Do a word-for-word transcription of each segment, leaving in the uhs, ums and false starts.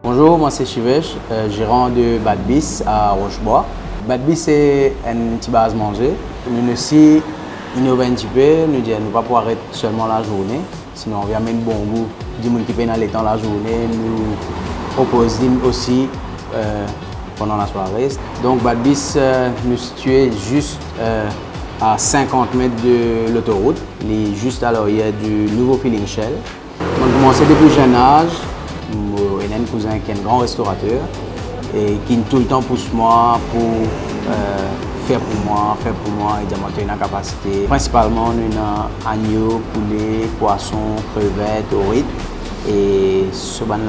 Bonzour, mwa se Shivesh, euh, zeran de Badbis a Rochebwa. Badbis se enn ti baz manze. Nou osi inov enn tipe, nou dir nou pa pou aret selman lazourne, si nou anvi amenn bon gou dimoun ki pena letan lazourne, nou propoz li osi, euh, pandan lasware. Donk Badbis, euh, nou sitie zis, euh, a sinkant met de lotorout. Li zis a laryer di nouvo filling Shell. Mo'nn koumanse depi zenn az. Mo ena enn kouzin ki enn gran restorater e ki'nn toultan pous mwa pou, euh, fer pou mwa, fer pou mwa, e dir mwa to ena kapasite. Prinsipalman nou ena agno, poule, pwason, krevet, orit, e so bann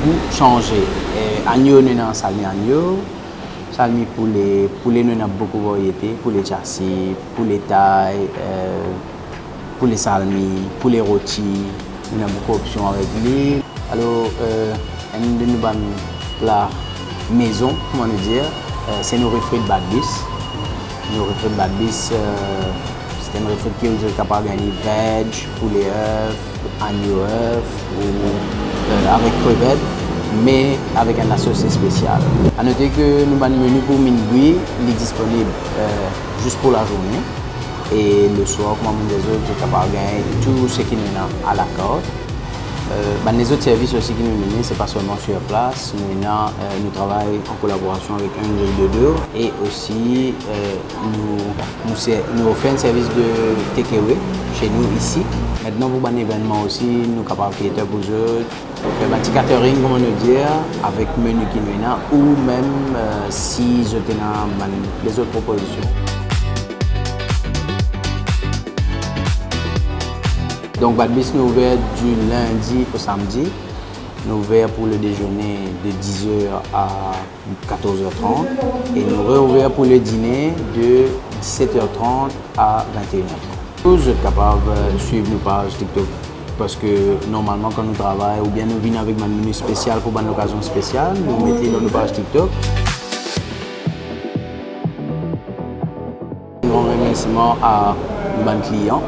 gou sanze. E agno, nou ena salmi agno, salmi poule, poule nou ena boukou variete, poule tyasi, poule tay, euh, poule salmi, poule roti, nou ena boukou opsion avek li. Alor, euh, enn de nou bann pla mezon, kouma nou dir, euh, se nouri frit Badbis. Nouri frit Badbis, euh, se enn nouri frit ki zot kapav gagn veg, poule ef, agno ef ou, euh, avek krevet, me avek enn lasos spesial. A note ki nou bann meni pou minwi, li disponib, euh, zis pou lazourne. E leswar, kouma mo dir zot, zot kapav gagn tou seki nou ena a la kart. Euh, bann lezot servis osi ki nou done, se pa selman sir plas, nou ena, euh, nou travay an kolaborasion avek Hungry Dodo e osi, euh, nou, nou se, nou ofer enn servis de take away se nou isi. Aster pou bann evennman osi, nou kapav cater pou zot, fer bann ti catering, kouma nou dir, avek meni ki nou ena, ou mem, euh, si zot ena bann lezot propozision. Donk, Badbis nou ouver di lindi o samdi. Nou ouver pou le dezene de diz er a katorz er trant e nou reouver pou le dine de diset er trant a vinte et une heures trente. Zot kapav, euh, swiv nou paz TikTok, parski normalman kan nou travay oubien nou vinn avek bann meni spesial pou bann lokazion spesial, nou met li lor nou paz TikTok. Enn gran remersiman a nou bann klian,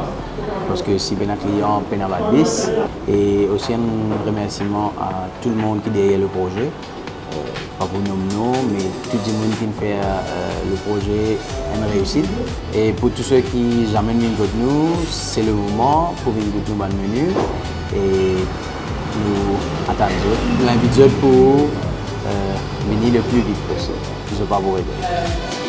parski si pena klian, pena Badbis. E osi enn remersiman a tou lemonn ki deryer le proze. Euh, pa pou nom non, me tou dimoun ki fer, euh, le proze enn reisit. E pou tou seki zame vinn kot nou, se le moman pou vinn gout nou bann meni. E nou atann zot, nou invit zot pou, euh, vini le pli vit posib. Zot pa pou regrete.